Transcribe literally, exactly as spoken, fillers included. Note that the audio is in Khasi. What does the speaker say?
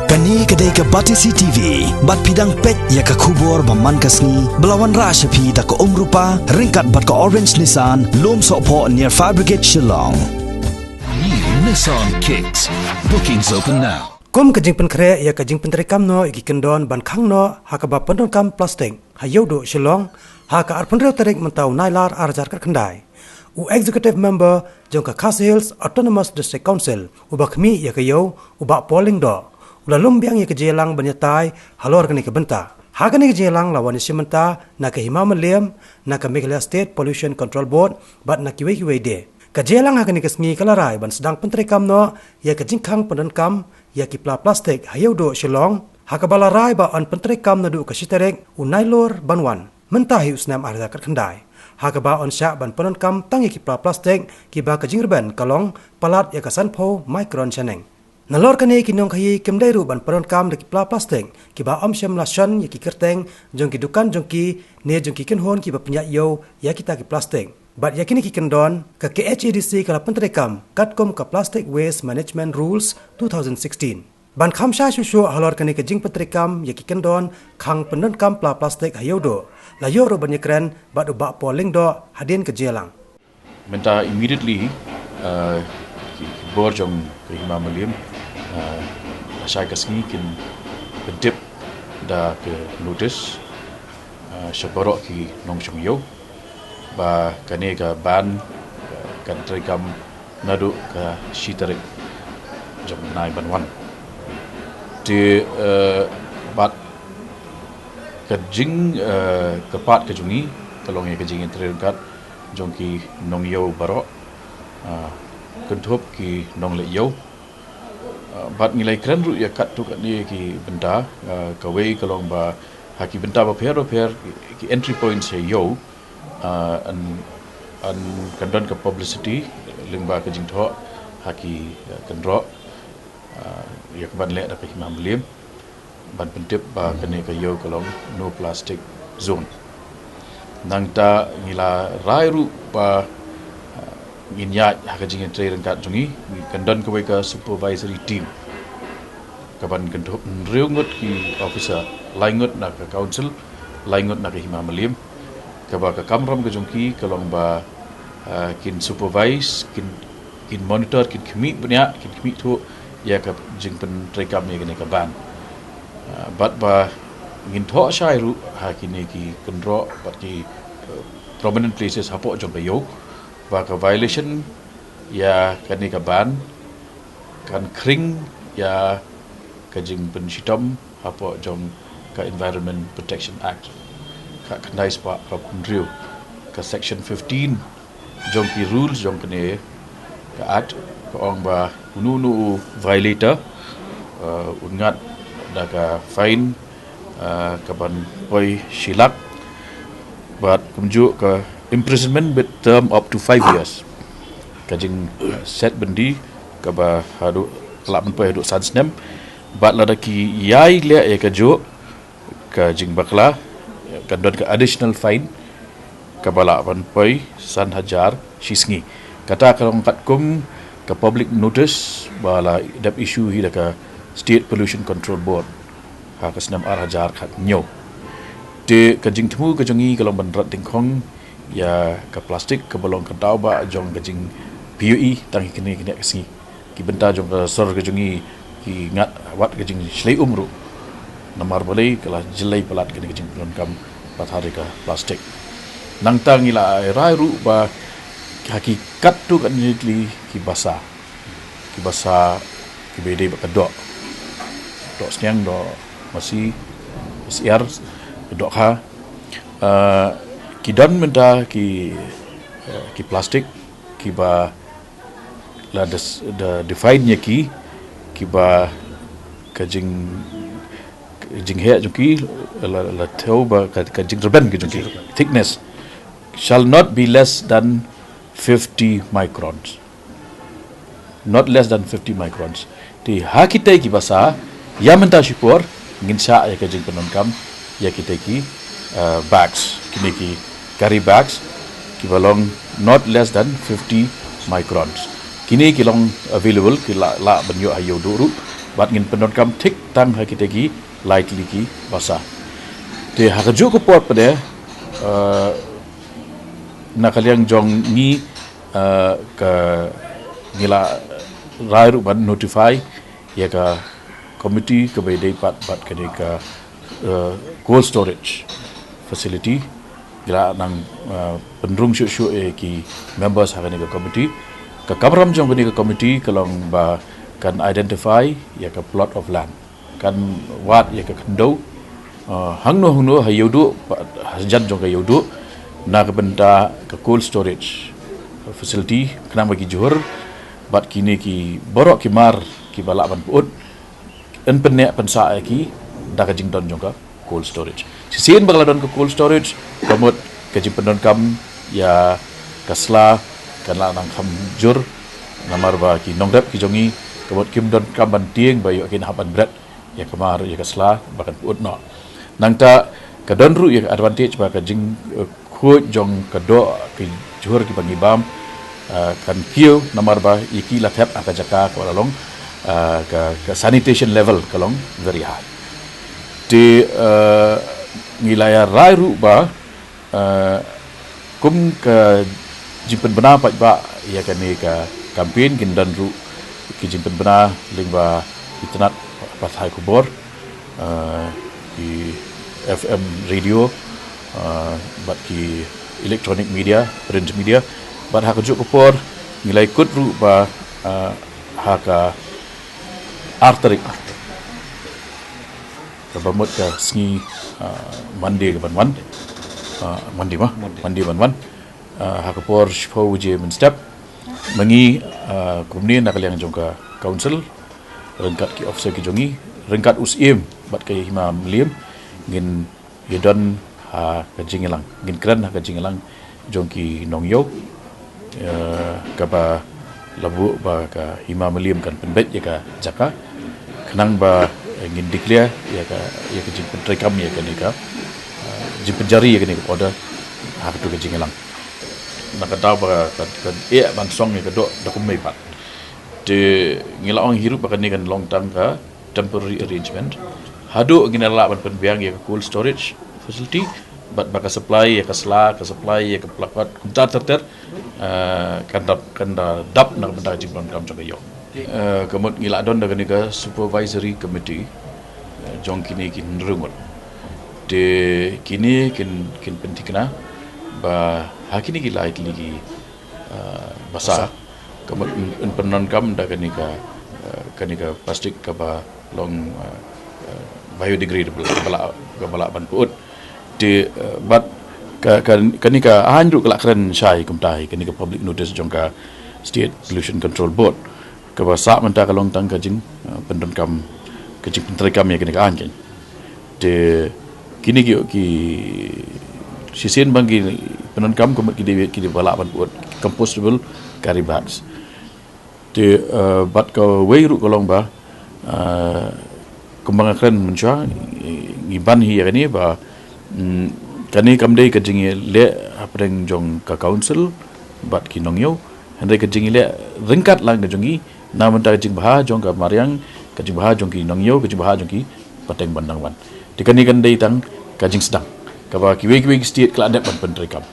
Kane ka dei ka Batesi T V, bad phi dang peit ïa ka khubor ba man ka sngi, ba la wanrah sha phi da ka Umrupa, ryngkat bad ka Orange Nissan, Lumsohphoh near Fire Brigade, Shillong. New Nissan Kicks. Bookings open now. Kum ka jingpynkhreh ïa ka jingpyntreikam noh ïa ki kyndon ban khang noh ha kaba pyndonkam plastik ha Ïewduh Shillong, ha ka arphew hynriew tarik mynta u Nailar ar hajar khatkhyndai, u Executive Member jong ka Khasi Hills Autonomous District Council, uba khmih ïa ka Ïew, u Bah Paul Lyngdoh, u la lum biang ïa ka jingïalang ban ïatai halor kane ka bynta. Ha kane ka jingïalang la wan ïashim bynta na ka Hima Mylliem, na ka Meghalaya State Pollution Control Board, bad na kiwei kiwei de. Ka jingïalang ha kane ka sngi ka la rai ban sdang pyntreikam noh ïa ka jingkhang pyndonkam ïa ki pla plastik ha Ïewduh Shillong, ha kaba la rai ba yn pyntreikam naduh ka shi tarik u Nailur ban wan mynta hi u snem ar hajar khatkhyndai, ha kaba yn shah ban pyndonkam tang ïa ki pla plastik kiba ka jingrben ka long palat ïa ka sanphew micron shaneng. Nalor kane, ki nongkhaïi kim dei ruh ban pyndonkam da ki pla plastik kiba ym shym la shon ïa ki kyrteng jong ki dukan jong ki ne jong ki kynhun kiba pynïaid ïew ïa kita ki plastik. Bad ïa kine ki kyndon, ka K H A D C ka la pyntreikam katkum ka Plastic Waste Management Rules two thousand sixteen. Ban kham shai shuh shuh halor kane ka jingpyntreikam ïa ki kyndon khang pyndonkam pla plastik ha Ïewduh, la ïoh ruh ban ïakren bad u Bah Paul Lyngdoh hadien ka jingïalang. Mynta immediately, uh, ki, ki bor jong ka Hima Mylliem, uh, lashai ka sngi kin pyntip da ka notice, uh, sha baroh ki nongshong ïew ba kane ka ban, uh, kan treikam naduh ka shi tarik jong u bnai ban wan. Te, uh, bad ka jing, uh, ka part ka jong ngi ka long ïa ka jingïatreiryngkat jong ki nongïew baroh, ah, kynthup ki nongleit ïew. Ah, bad ngi la ïakren ruh ïa katto katne ki bynta, ah, kawei ka long ba ha ki bynta bapher bapher, ki, ki entry points ha ïew, ah, yn, yn kan don ka publicity lyngba ka jingthoh ha ki, ah, kynroh, ah, ïa ka ban leh da ka Hima Mylliem ban pyntip ba kane ka ïew ka long no plastic zone. Nangta ngi la rai ruh ba, ah, ngin ïaid ha ka jingïatreiryngkat jong ngi, ngi kan don kawei ka supervisory team kaban kynthup hynriew ngut ki officer, lai ngut na ka council, lai ngut na ka Hima Mylliem, kaba ka kamram ka jong ki ka long ba, ah, kin supervise, kin, kin monitor, kin khmih bniah, kin khmih thuh ïa ka jingpyntreikam ïa kane ka ban. Ah, bad ba ngin thoh shai ruh ha kine ki kynroh bad ki, eh, prominent places hapoh jong ka ïew ba ka violation ïa kane ka ban kan khring ïa ka jingpynshitom hapoh jong ka Environment Protection Act, ka khyndai spah arphew hynriew, ka section fifteen jong ki rules jong kane ka act, ka ong ba uno uno u violator, uh, un ngat da ka fine, uh, kaban poi shi lak, bad kumjuh ka imprisonment with term up to five years. Ka jing, uh, set byndi kaba haduh, lah ban poi haduh san snem. Bad lada ki ïai leh ïa kajuh ka jingbakla, kan don ka additional fine kaba lah ban poi san hajar shi sngi. Kata ka long katkum ka public notice ba la dep issue hi da ka State Pollution Control Board ha ka snem ar hajar khathynñiew. Te ka jingthmu ka jong ngi ka long ban rat dyngkhong ïa ka plastik kaba long ka daw ba jong ka jing-P U E tang hi kine kine ka sngi. Ki bynta jong ka sor ka jong ngi ki ngat wat ka jingshlei um ruh. Namar balei, ka la jyllei palat kane ka jingpyndonkam pathar ïa ka plastik. Nangta ngi la rai ruh ba ha ki katto katne tylli ki basa, ki basa kiba ïadei bad ka doh, doh sniang, doh masi, syiar, dohkha, ah, ki don mynta ki, eh, ki plastik kiba la des-, da define ïa ki, kiba ka jing, ka jingheh jong ki la, la thew ba ka, ka jingrben ka jong ki, thickness shall not be less than fifty microns. Not less than fifty microns. Te ha kitei ki basa, ïa mynta shipor ngin shah ïa ka jingpyndonkam ïa kitei ki, uh, bags, kine ki carry bags kiba long not less than fifty microns. Kine ki long available, ki lah, lah ban ïoh ha Ïewduh ruh. Bad ngin pyndonkam thik tang ha kita ki lai tylli ki basa. Te ha kajuh ka por pat de, eh, na ka liang jong ngi, eh, ka ngi la rai ruh ban notify ïa ka committee kaba ïadei pat bad kane ka, eh, cold storage facility. Ngi la nang, eh, pynrung shuh shuh ïa ki members ha kane ka committee. Ka kamram jong kane ka committee ka long ba kan identify ïa ka plot of land, kan wad ïa ka khyndew, eh, hangno hangno ha Ïewduh, ha jan jong ka Ïewduh, na ka bynta ka cold storage facility, khnang ba ki jhur bad kine ki baroh ki mar kiba lah ban pyut, yn pynneh pynsah ïa ki da ka jingdon jong ka cold storage. Shisien ba ka la don ka cold storage, ka mut ka jingpyndonkam ïa ka sla kan la nang kham jur, namar ba ki nongrep ki jong ngi ka mut kim donkam ban tieng ba ïoh kin hap ban bret ïa ka mar ïa ka sla ba kan pyut noh. Nangta ka don ruh ïa ka advantage ba ka jing, eh, khuid jong ka doh ki jhur kiba ngi bam, eh, kan kiew namar ba ïa ki la thep ha ka jaka kaba la long, eh, ka, ka sanitation level ka long very high. Te, eh, ngi la ïa rai ruh ba, eh, kum ka jingpynbna paidbah ïa kane ka campaign, kin don ruh ki jingpynbna lyngba ki tnat pathai khubor, eh, ki F M radio, eh, bad ki electronic media, print media, bad ha kajuh ka por ngi la ïakut ruh ba, eh, ha ka ar tarik, kaba mut ka sngi, eh, Monday kaban wan, eh, Monday ma, Monday ban wan, eh, ha ka por shiphew baje mynstep, ma ngi, eh, kumne na ka liang jong ka council, ryngkat ki officer ki jong ngi, ryngkat u Syiem bad ka Hima Mylliem, ngin ïadon ha ka jingïalang, ngin kren ha ka jingïalang jong ki nongïew, eh, kaba la buh ba ka Hima Mylliem kan pynbeit ïa ka jaka, khnang ba, eh, ngin declare ïa ka, ïa ka jingpyntreikam ïa kane ka, eh, jingpynjari ïa kane ka order ha katu ka jingïalang. Na ka daw ba ka, ka, ka ïeh ban song ïa ka doh da kumne pat. Te ngi la ong hi ruh ba kane kan long tang ka temporary arrangement haduh ngin lah ban pynbiang ïa ka cold storage facility, bad ba ka supply ïa ka sla, ka supply ïa ka plakot, kumta ter ter, eh, kan dap, kan da dap na ka bynta ka jingpyndonkam jong ka ïew. Eh, ka mut ngi la don da kane ka supervisory committee, eh, jong kine ki hynriew ngut. Te kine kin, kin pynthikna ba ha kine ki lai tylli ki, eh, basa, ka mut yn, yn pyndonkam da kane ka, eh, kane ka plastik kaba long, eh, eh, biodegradable, kaba lah, kaba lah ban pyut. Te, eh, bad ka, ka, kane ka aiñ ruh ka la kren shai kumta hi, kane ka public notice jong ka State Pollution Control Board, kaba sah mynta ka long tang ka jing, eh, pyndonkam, ka jingpyntreikam ïa kane ka aiñ kan. Te kine ki, ki shisien ba ngi pyndonkam ka mut ki dei, ki dei ba lah ban pyut compostable carry bags. Te, eh, bad kawei ruh ka long ba, eh, kumba nga kren mynshuwa, ngi ban hi ïa kane ba, mm, kane kam dei ka jingïaleh hapdeng jong ka council bad ki nongïew, hynrei ka jingïaleh ryngkat lang ka jong ngi, na bynta ka jingbha jong ka mariang, ka jingbha jong ki nongïew, ka jingbha jong ki pateng ban dang wan. Te kane kan dei tang ka jingsdang kaba kiwei kiwei ki state ki la dep ban pyntreikam.